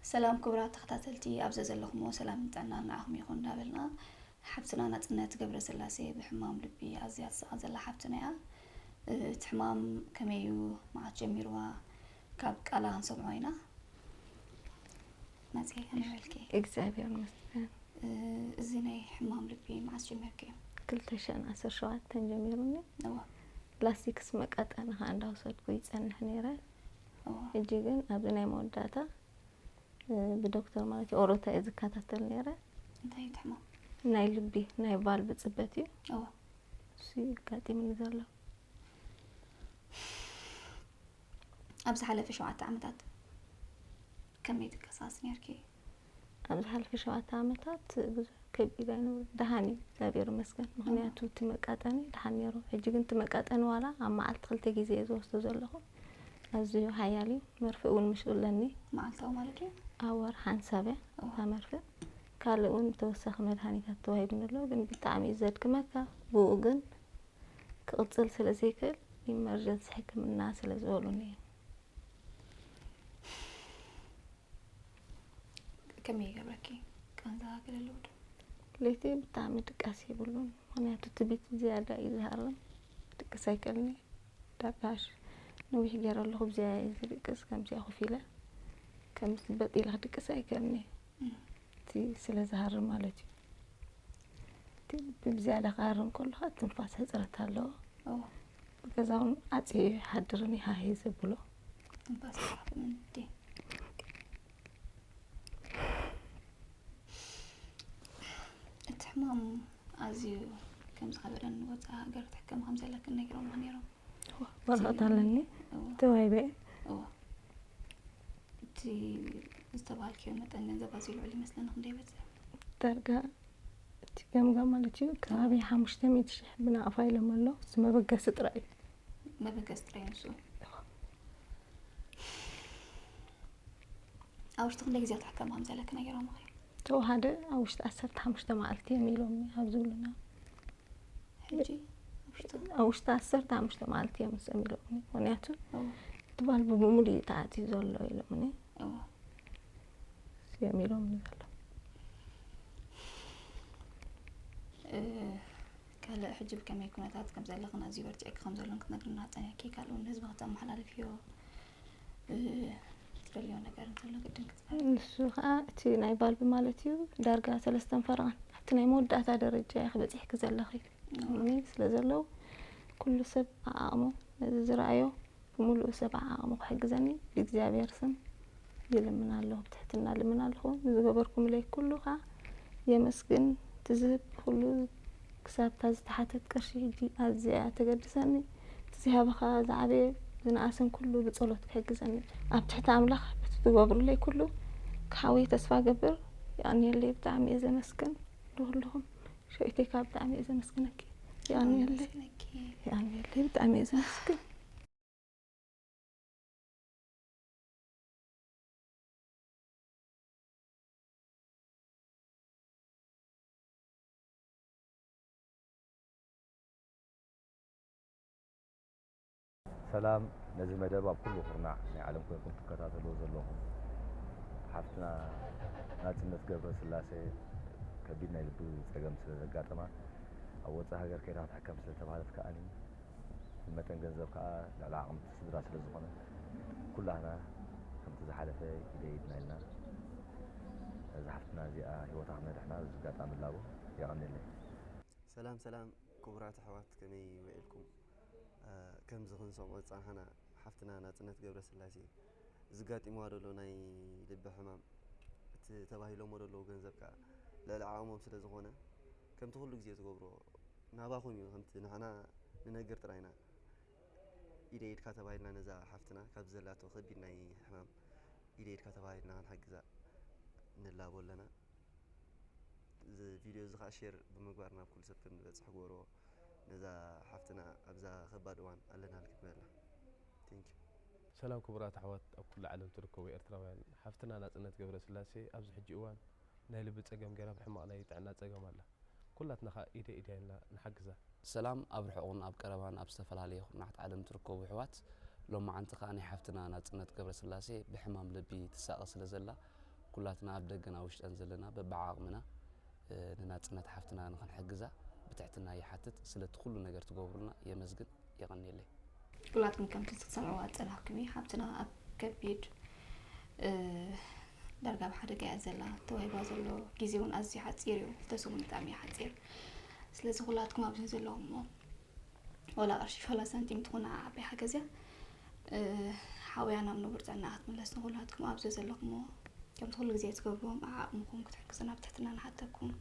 ሰላም ክቡራት ተኸታተልቲ፣ ኣብ ዘዘለኹምዎ ሰላምን ጥዕናን ንዓኹም ይኹን እንዳበልና፣ ሓፍትና ናጽነት ገብረስላሴ ብሕማም ልቢ ኣዝያ ትስቓ ዘላ ሓፍትና እያ። እቲ ሕማም ከመይ እዩ? መዓስ ጀሚርዋ? ካብ ቃላ ክንሰምዖ ኢና። ናጽየ፣ ከመይ በልኪ? እግዚኣብሔር ይመስገን። እዚ ናይ ሕማም ልቢ መዓስ ጀሚርክዮ? ክልተ ሽሕን ዓሰርተ ሸውዓተን ጀሚሩኒ። እወ። ላስቲክስ መቃጠኒ ከዓ እንዳወሰድኩ ይጸንሕ ነይረ። እወ። ሕጂ ግን ኣብዚ ናይ መወዳእታ፣ እ፣ ብዶክተር ማለት እዩ፣ ኦሮታ እየ ዝከታተል ነይረ። እንታይ እዩ እቲ ሕማም? ናይ ልቢ፣ ናይ ቫልቭ ጽበት እዩ። እወ። እሱ እዩ ኣጋጢሙኒ ዘሎ። ኣብ ዝሓለፈ ሸውዓተ ዓመታት ከመይ ትንቀሳቐሲ ነይርኪ? ኣብ ዝሓለፈ ሸውዓተ ዓመታት ብዙሕ ከቢድ ኣይነበረን። ደሓን እዩ፣ እግዚኣብሔር ይመስገን። ምኽንያቱ እቲ መቃጠኒ ደሓን ነይሩ። ሕጂ ግን እቲ መቃጠኒ ዋላ ኣብ መዓልቲ ክልተ ግዜ እየ ዝወስዶ ዘለኹ። ኣዝዩ ሓያል እዩ። መርፍእ እውን ምሽ ኣለኒ። መዓልታዊ ማለት እዩ? ኣብ ወርሒ ሓንሳብ እያ እዋ። እታ መርፍእ። ካልእ እውን ተወሳኺ መድሃኒታት ተዋሂቡኒ ኣሎ፣ ግን ብጣዕሚ እዩ ዘድክመካ። ብኡ ግን ክቕጽል ስለ ዘይክእል ኢመርጀንሲ ሕክምና ስለ ዝበሉኒ እዩ። ከመይ ይገብረኪ? ቃንዛ ገለ ኣለዎ ዶ? ለይቲ ብጣዕሚ ድቃስ የብሉን፣ ምኽንያቱ ትቢት ዝያዳ እዩ ዝሃርም። ድቅስ ኣይክእልን እየ። ዳርጋ ሽ-፣ ነዊሕ ገይረ ኣለኹ ብዚኣ እየ ዝድቅስ፣ ከምዚኣ ኮፍ ኢለ፣ ከምዚ በጥ ኢለ ክድቅስ ኣይክእልን እየ። እም። እቲ ስለ ዝሃርም ማለት እዩ። እቲ ብዝያዳ ክሃርም ከሎ ኸኣ ትንፋስ ሕጽረት ኣለዎ። እዎ። ብገዛ እውን ዓጽየ ይሓድርን ይሃሂ ዘብሎ። ትንፋስ ይሓፍን እንዴ? እቲ ሕማም ኣዝዩ ከም ዝኸበደን ወጻኢ ሃገር ትሕከም ከም ዘለክን ነጊሮምኻ ነይሮም? እዎ፣ ወረቐት ኣለኒ። እዎ። ተዋሂበ። እዎ። እቲ ዝተባሃልክዮ መጠን ገንዘብ ኣዝዩ ልዑል ይመስለኒ። ክንደይ ይበጽሕ? ዳርጋ እቲ ገምጋም ማለት እዩ፣ ከባቢ ሓሙሽተ ሚእቲ ሽሕ ብናቕፋ ኢሎም ኣለዉ። እዚ መበገሲ ጥራይ እዩ። መበገሲ ጥራይ ንሱ። እዎ። ኣብ ውሽጢ ክንደይ ግዜ ክትሕከም ከም ዘለኪ ነጊሮምኺ? ተወሃደ ኣብ ውሽጢ ዓሰርተ ሓሙሽተ መዓልቲ እዮም ኢሎምኒ ኣብ ዝብሉና። ሕጂ ኣብ ውሽጢ? ኣብ ውሽጢ ዓሰርተ ሓሙሽተ መዓልቲ እዮም ንሶም ኢሎምኒ። ምኽንያቱ እዎ። እቲ ቫልቭ ብምሉእ እዩ ተዓጽዩ ዘሎ ኢሎምኒ። እዎ። እዮም ኢሎምኒ ዘለዉ። እ፣ ካልእ ሕጂ ብከመይ ኩነታት ከም ዘለኽን ኣዝዩ በርቲዕኪ ከም ዘሎን ክትነግርና ጸኒሕኪ፣ ካልእ እውን ንህዝቢ ከተመሓላልፍዮ፣ እ፣ ትደልዮ ነገር እንተሎ ግድን ክትዛረቢ። ንሱ ኸኣ እቲ ናይ ቫልቭ ማለት እዩ፣ ዳርጋ ሰለስተን ፈረቓን ኣብቲ ናይ መወዳእታ ደረጃ ኢኺ በጺሕኪ ዘለኺ። እዎ። እምኒ ስለ ዘለዉ፣ ኩሉ ሰብ ዓዓቕሙ ነዚ ዝረኣዮ ብምሉኡ ሰብ ዓዓቕሙ ክሕግዘኒ ብእግዚኣብሔር ስም ይልምን ኣለኹ፣ ብትሕትና ልምን ኣለኹ። ንዝገበርኩምለይ ኩሉ ኸኣ የመስግን። እቲ ዝህብ ኩሉ ክሳብ እታ ዝተሓተት ቅርሺ ሕጂ ኣዝያ እያ ተገድሰኒ። እቲ ዝሃበኻ ዝዓበየ ዝነኣሰን ኩሉ ብጸሎት ክሕግዘኒ ኣብ ትሕቲ ኣምላኽ በቲ ትገብሩለይ ኩሉ ክሓውይ ተስፋ ገብር። የቐንየለይ፣ ብጣዕሚ እየ ዘመስግን ንኹልኹም። ሸዊተይ ከኣ ብጣዕሚ እየ ዘመስግነኪ። የቐንየለይ። የቐንየለይ፣ ብጣዕሚ እየ ዘመስግን። ሰላም፣ ነዚ መደብ ኣብ ኩሉ ኩርናዕ ናይ ዓለም ኮይንኩም ትከታተልዎ ዘለኹም። ሓፍትና ናጽነት ገብረስላሴ ከቢድ ናይ ልቢ ጸገም ስለ ዘጋጠማ፣ ኣብ ወጻኢ ሃገር ከይዳ ክትሕከም ስለ ተባህለት ከኣኒ፣ መጠን ገንዘብ ከኣ ልዕሊ ዓቕሚ እቲ ስድራ ስለ ዝኾነ፣ ኩላህና ከምቲ ዝሓለፈ ኢደ ኢድና ኢልና፣ ነዛ ሓፍትና እዚኣ ህይወታ ክነድሕና ኣብዚ ኣጋጣሚ እላቦ። የቐንየለይ። ሰላም ሰላም ክቡራት ኣሕዋት፣ ከመይ ውዒልኩም? እ፣ ከምዚ ክንሰምዖ ዝጸናሕና፣ ሓፍትና ናጽነት ገብረስላሴ ዘጋጢምዋ ዘሎ ናይ ልቢ ሕማም፣ እቲ ተባሂሎሞ ዘለዉ ገንዘብ ከኣ ልዕሊ ዓቕሞም ስለ ዝኾነ፣ ከምቲ ኩሉ ግዜ ዝገብሮ ናባኹም እዩ፣ ከምቲ ንሕና ንነግር ጥራይ ኢና። ኢደ ኢድካ ተባሂልና ነዛ ሓፍትና ካብዚ ዘላቶ ከቢድ ናይ ሕማም ኢደ ኢድካ ተባሂልና ክንሕግዛ ንላቦ ኣለና። እዚ ቪድዮ እዚ ኸኣ ሼር ብምግባር ናብ ኩሉ ሰብ ከም ዝበጽሕ ግበርዎ። ነዛ ሓፍትና ኣብዛ ከባድ እዋን ኣለናልኪ ንበላ። Thank you። ሰላም ክቡራት ኣሕዋት ኣብ ኩሉ ዓለም ትርከቡ ኤርትራውያን፣ ሓፍትና ናጽነት ገብረስላሴ ኣብዚ ሕጂ እዋን ናይ ልቢ ጸገም ገይራ ብሕማቕ ናይ ጥዕና ጸገም ኣላ። ኩላትና ኸኣ ኢደ ኢደ ኢልና ንሓግዛ። ሰላም ኣብ ርሑቕን ኣብ ቀረባን ኣብ ዝተፈላለየ ኩርናዓት ዓለም ትርከቡ ኣሕዋት፣ ሎማዓንቲ ኸኣ ናይ ሓፍትና ናጽነት ገብረስላሴ ብሕማም ልቢ ትሳቐ ስለ ዘላ፣ ኩላትና ኣብ ደገን ኣብ ውሽጠን ዘለና በብዓቕምና ንናጽነት ሓፍትና ንኽንሕግዛ ብትሕትና ይሓትት። ስለቲ ኩሉ ነገር ትገብሩልና የመስግን። የቐንየለይ። ኩላትኩም ከምቲ ክትሰምዕዋ ዝጸናሕኩም እዩ። ሓብትና ኣብ ከቢድ ዳርጋ ኣብ ሓደጋ እያ ዘላ። ተዋሂባ ዘሎ ግዜ እውን ኣዝዩ ሓጺር እዩ። ክልተ ሰሙን ብጣዕሚ እዩ ሓጺር። ስለዚ ኩላትኩም ኣብዚ ዘለኹም እሞ ወላ ቅርሺ ወላ ሳንቲም ትኹን ዓባይ ሓገዝ እያ። ሓውያ ናብ ንቡር ጥዕና ክትምለስ ንኹላትኩም ኣብዚ ዘለኹም እሞ ከምቲ ኩሉ ግዜ ትገብርዎም ዓቕምኹም ክትሕግዙና ብትሕትና ንሓተኩም።